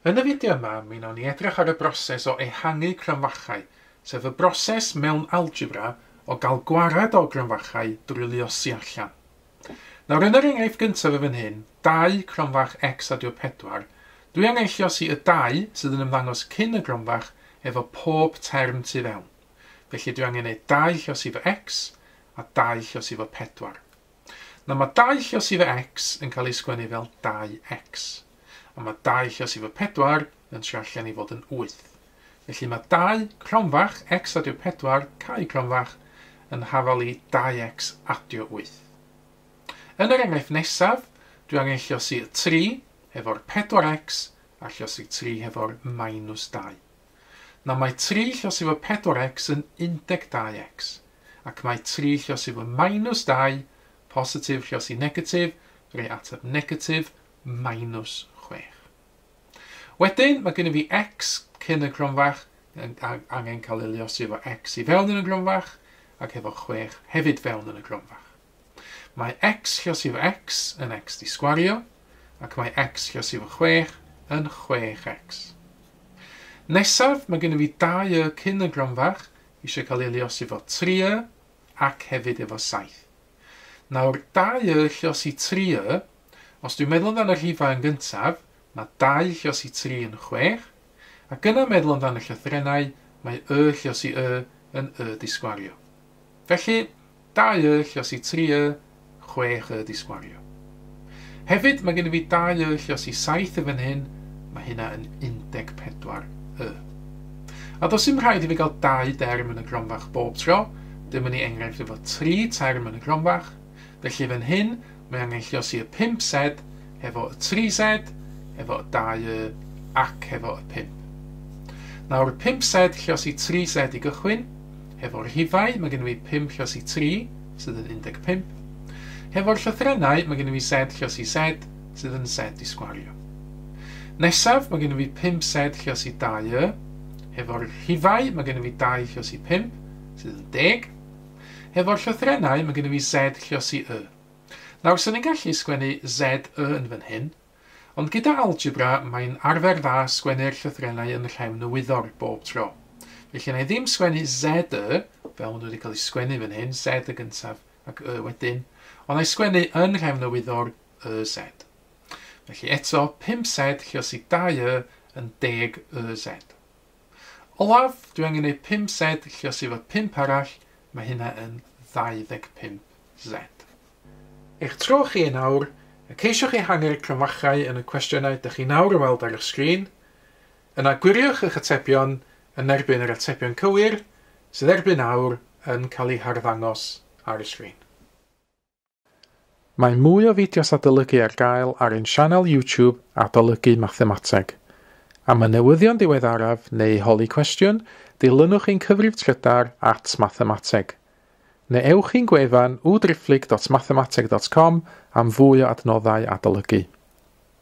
Yn y fideo yma, mi wnawn ni edrych ar y broses o ehangu cromfachau, sef y broses mewn algebra o gael gwared o gromfachau drwy luosi allan. Nawr, yn yr enghraifft gyntaf yn fan hyn, 2 cromfach x adio 4, dwi angen lluosi y 2 sydd yn ymddangos cyn y gromfach efo pob term tu fewn. Felly dwi angen neud 2 lluosi efo x a 2 lluosi efo 4. Nawr mae 2 lluosi efo x yn cael ei sgwennu fel 2x. A mae 2 lluosi efo 4 yn troi allan i fod yn 8. Felly mae 2 cromfach x adio 4 cau cromfach yn hafal i 2x adio 8. Yn yr enghraifft nesaf, dwi angen lluosi y 3 hefo'r 4x a lluosi 3 hefo'r minus 2. Nawr mae 3 lluosi efo 4x yn 12x, ac mae 3 lluosi efo minus 2, positif lluosi negatif, rhoi ateb negatif, minus 6. Wedyn, mae gennym fi x cyn y cromfach, angen cael ei luosi efo x i fewn yn y cromfach, ac efo 6 hefyd fewn yn y cromfach. Mae x lluosi efo x yn x di sgwario, ac mae x lluosi efo 6 yn 6x. Nesaf, mae gennym fi 2y cyn y gromfach, eisiau cael ei luosi efo 3y ac hefyd efo 7. Nawr, 2y lluosi 3y, os dwi'n meddwl amdano rhifau yn gyntaf, mae 2 lluosi 3 yn 6, ac yna meddwl amdano llythrennau, mae y lluosi y yn y di sgwario. Felly, 2y lluosi 3y, 6y di sgwario. Hefyd, mae gennym fi 2y lluosi 7 yn fan hyn, mae hynna yn 14y. A does dim rhaid i fi gael 2 derm yn y gromfach bob tro, dyma ni enghraifft efo 3 term yn y gromfach, felly fan hyn mae angen lluosi y 5z hefo y 3z, efo y 2y ac hefo y 5. Nawr 5z lluosi 3z i gychwyn, hefo'r rhifau mae gennym fi 5 lluosi 3 sydd yn 15. Hefo'r llythrennau mae gennym fi z lluosi z sydd yn z i sgwario. Nesaf mae gennym fi 5z lluosi 2y. Hefo'r rhifau mae gennym fi 2 lluosi 5 sydd yn 10. Hefo'r llythrennau mae gennym fi z lluosi y. Nawr, swn i'n gallu sgwennu z y yn fan hyn, ond gyda algebra mae'n arfer dda sgwennu'r llythrennau yn rhefn y wyddor bob tro. Felly na i ddim sgwennu z y, fel maen nhw wedi cael ei sgwennu fan hyn, z y gyntaf ac y wedyn, ond na i sgwennu yn rhefn y wyddor y z. Felly eto, 5z lluosi 2y yn 10 y z. Olaf, dwi angen gwneud 5z lluosi efo 5 arall, mae hynna yn 25z. Eich tro chi yn awr, ceisiwch ehangu'r cromfachau yn y cwestiynau ydych chi nawr yn weld ar eich sgrin, yna gwiriwch eich atebion yn erbyn yr atebion cywir sydd erbyn awr yn cael eu harddangos ar y sgrin. Mae mwy o fideos adolygu ar gael ar ein sianel YouTube Adolygu Mathemateg. Am y newyddion diweddaraf neu holi cwestiwn, dilynwch ein cyfrif trydar @mathemateg. Neu ewch i'n gwefan www.mathemateg.com am fwy o adnoddau adolygu.